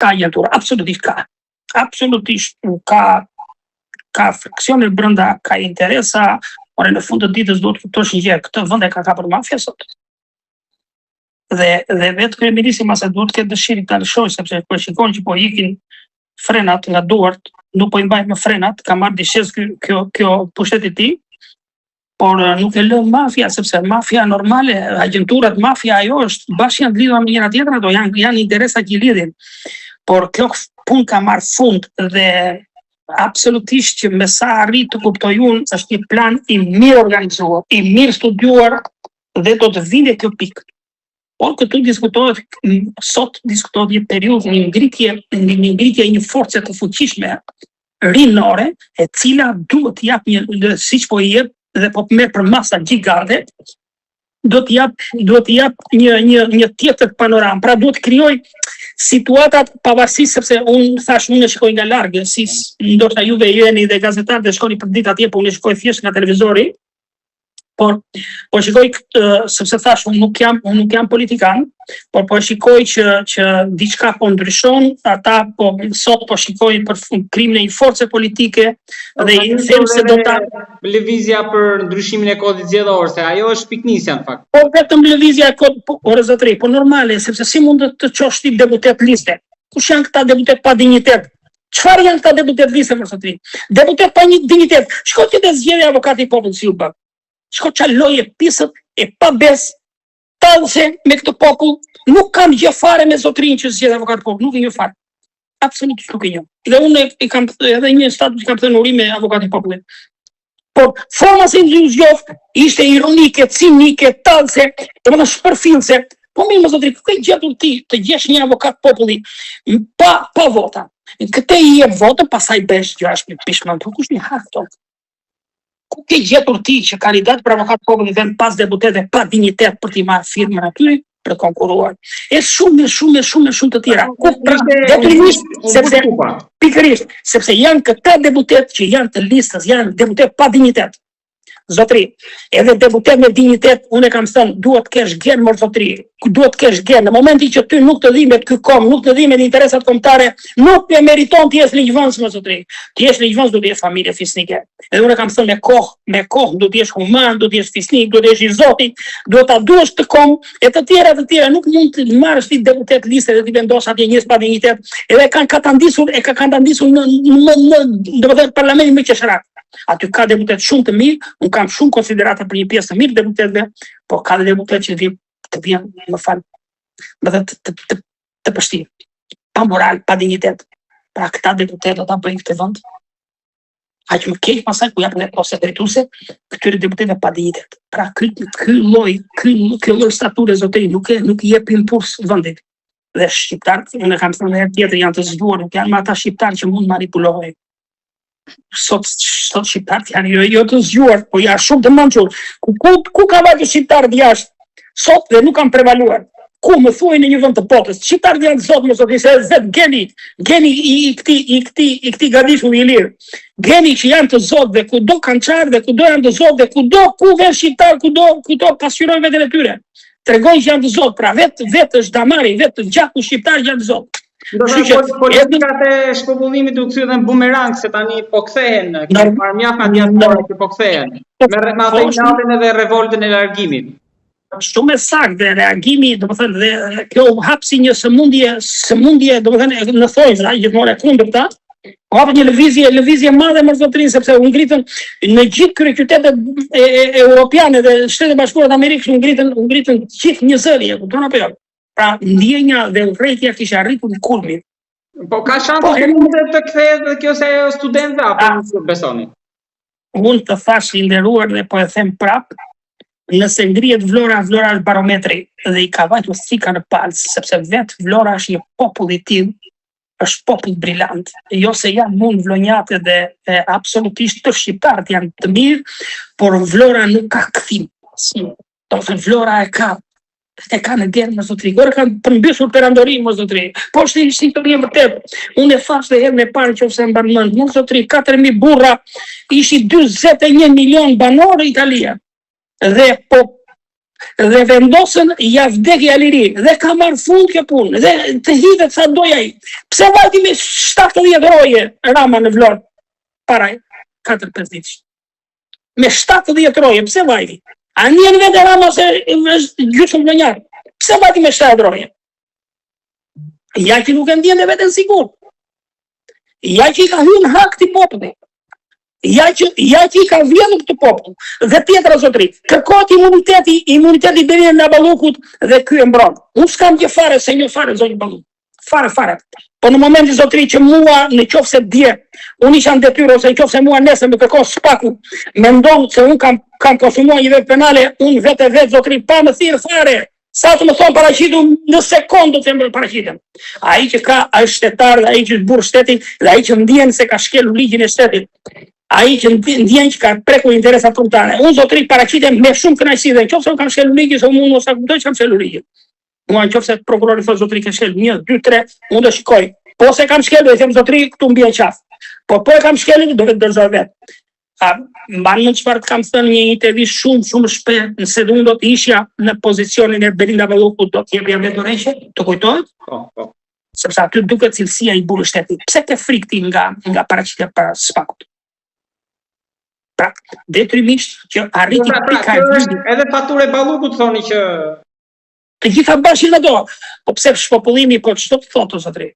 Ka agjentura, absolutisht ka. Absolutisht ka ka fraksione brenda, ka interesa, por në fund të ditës duhet të kuptosh një gjë, këtë vend e ka kapur mafia sot. Dhe dhe vetë kryeministri mbase duhet të ketë dëshirë ta lëshojë sepse po shikon që po ikin frenat nga duart, nuk po i mbajnë më frenat, ka marrë dishez ky kjo kjo pushteti i tij, por eh, nuk e lë mafia sepse mafia normale, agjenturat mafia ajo është bashkë janë të lidhura me njëra tjetrën, ato janë janë interesa që i lidhin. Por kjo punë ka marrë fund dhe absolutisht që me sa arrij të kuptoj unë, është një plan i mirë organizuar, i mirë studiuar dhe do të vinte kjo pikë. Por këtu diskutohet sot diskutohet një periudhë, një ngritje, një, një ngritje e një force të fuqishme rinore, e cila duhet të jap një siç po i jep dhe po merr përmasa gjigante, do të jap duhet të jap një një një tjetër panoramë. Pra duhet të krijoj situatat pavarësisht sepse unë thash unë e shikoj nga larg, si ndoshta juve jeni dhe gazetarë dhe shkoni për ditë atje, po unë e shikoj thjesht nga televizori. Por po shikoj këtë, sepse thash unë nuk jam unë nuk jam politikan, por po shikoj që që diçka po ndryshon, ata po sot po shikoj për krijimin e një force politike po, dhe i them se do ta lëvizja për ndryshimin e kodit zgjedhor, se ajo është pikënisja në fakt. Po vetëm lëvizja e kod, po, ore zotëri, po normale, sepse si mund të të çosh ti deputet liste? Kush janë këta deputet pa dinjitet? Çfarë janë këta deputet liste mor zotëri? Deputet pa një dinjitet. Shko ti te zgjedhja e avokatit të popullit si u bë. Shko ça loje e pisët e pabesë tallëse me këtë popull, nuk kam gjë fare me zotërinë që zgjedh avokat të popullit, nuk e njoh fare. Absolutisht nuk e njoh. Dhe unë i kam edhe një status i kam thënë urime avokatit të popullit. Por forma si u zgjodh ishte ironike, cinike, tallëse, domethënë shpërfillëse. Po mirë, mo zotëri, ku ke gjetur ti të gjesh një avokat populli pa pa vota? Këtë i jep votën, pastaj bësh gjëra me pishman, po kush një hak këto? Ku ke gjetur ti që kandidat për avokat populli vend pas deputetëve pa dinjitet për t'i marrë firmën aty për të konkurruar? E shumë e shumë e shumë e shumë të tjera. Ku pra, detyrimisht sepse pikërisht sepse janë këta deputetë që janë të listës, janë deputetë pa dinjitet. Zotri, edhe deputet me dinjitet, unë e kam thënë, duhet të kesh gen mor zotri, duhet të kesh gen. Në momentin që ty nuk të dhimbet ky komb, nuk të dhimbet interesat kombëtare, nuk e meriton të jesh ligjvënës mor zotri. Të jesh ligjvënës duhet të jesh familje fisnike. Edhe unë e kam thënë me kohë, me kohë duhet të jesh human, duhet të jesh fisnik, duhet të jesh i zoti, duhet ta duash këtë komb e të tjera të tjera, nuk mund të marrësh ti deputet liste dhe t'i vendos atje njerëz pa dinjitet. Edhe kanë katandisur, e ka katandisur në në në, domethënë parlamentin më qesharak. Aty ka deputet shumë të mirë, unë kam shumë konsiderata për një pjesë të mirë deputetëve, por ka dhe deputet që vjen të vjen, më fal, më dhe të, të, të, të pështirë, pa moral, pa dinjitet. Pra këta deputetë do ta bëjnë këtë vend. Aq më keq pastaj ku japin poste drejtuese këtyre deputetëve pa dinjitet. Pra ky ky lloj, ky ky lloj stature zotëri nuk e nuk i jep impuls vendit. Dhe shqiptarët, unë e kam thënë herë tjetër, janë të zgjuar, nuk janë më ata shqiptarë që mund manipulohen. Sot sot shqiptarët janë jo, jo të zgjuar, po janë shumë të mençur. Ku ku ku ka vajtur shqiptarët jashtë? Sot dhe nuk kanë prevaluar. Ku më thuaj në një vend të botës, shqiptarët janë zot më zotëri, se vetë geni, geni i, i këtij i këtij i këtij gadishulli ilir. Geni që janë të zot dhe kudo kanë çarë dhe kudo janë të zot dhe kudo ku vën shqiptar, kudo kudo pasqyrojnë veten e tyre. Tregojnë që janë të zot, pra vetë vetë është damari, vetë gjaku shqiptar që janë të zot. Kështu që politikat e shpopullimit u kthyen në bumerang se tani po kthehen, kemi parë mjaft nga diaspora që po kthehen. Me me atë inatin edhe revoltën e largimit. Shumë e saktë dhe reagimi, domethënë dhe kjo u hap si një sëmundje, sëmundje, domethënë në thonjëza, gjithmonë e kundërta. U hap një lëvizje, lëvizje e madhe mor zotëri sepse u ngritën në gjithë kryeqytetet e, e, europiane dhe Shtetet e Bashkuara të Amerikës u ngritën, u ngritën gjithë një zëri, e kupton apo jo? Pra ndjenja dhe urrejtja kishte arritur në kulmin. Po ka shanse po, që mund të kthehet dhe kjo se ajo studentëve apo nuk besoni? Unë të thash i nderuar dhe po e them prap, nëse ngrihet Vlora, Vlora është barometri dhe i ka vajtur thika në palcë, sepse vetë Vlora është një popull i tillë, është popull brilant. Jo se jam unë vlonjat dhe e, absolutisht të shqiptarët janë të mirë, por Vlora nuk ka kthim. Domethënë Vlora e ka e ka në gen mor zotëri. Ore kanë përmbysur perandorinë mor zotëri. Po është një histori e vërtetë. Unë e thash dhe herën e parë nëse e mban mend, mor zotëri, 4000 burra ishin 41 milion banorë Italia. Dhe po. Dhe vendosën ja vdekje ja liri dhe ka marrë fund kjo punë dhe të hidhet sa dojë ai. Pse vajti me 70 roje Rama në Vlorë para 4-5 ditësh? Me 70 roje, pse vajti? A ndjen vetë Rama se është gjysmë vlonjat? Pse vajti me 70 roje? Ja që nuk e ndjen dhe veten sigurt. Ja që i ka hyrë në hak këtij populli. Ja që ja që i ka vjedhur këtë popull. Dhe tjetra zotri, kërkohet imuniteti, imuniteti i Belinda Ballukut dhe ky e mbron. Unë s'kam gjë fare s'e njoh fare zonjën Balluku. Fare fare. Po në momentin zotri që mua në qoftë se dje unë isha në detyrë ose në qoftë se mua nesër më kërkon SPAK-u, mendon se unë kam kam konsumuar një vepër penale, unë vetë vetë zotri pa më thirr fare. Sa të më thonë paraqitu në sekondë do të them paraqitem. Ai që ka ai shtetar dhe ai që është burrë shteti dhe ai që ndjen se ka shkelur ligjin e shtetit, ai që ndjen që ka prekur interesat kombëtare. Unë zotri paraqitem me shumë kënaqësi dhe nëse unë kam shkelur ligjin, se unë mos ta kuptoj që kam shkelur ligjin. Mua nëse prokurori thotë zotri ke shkel 1 2 3, unë do shikoj. Po s'e kam shkelur, i them zotri këtu më bie qafë. Po po e kam shkelur, do vetë dorëzoj vetë. A mban mend çfarë të kam thënë një intervistë shumë shumë shpejt, nëse unë do të isha në pozicionin e Belinda Ballukut, do të jepja vetë dorëheqje, të kujtohet? Po, po. Sepse aty duket cilësia e burrit shtetit. Pse ke frikë ti nga nga paraqitja para SPAK-ut? Pra, detyrimisht që arriti pra, pra, pika e është edhe faturë e Ballukut thoni që të gjitha bashkë ato. Po pse shpopullimi, po ç'do të thotë zotri?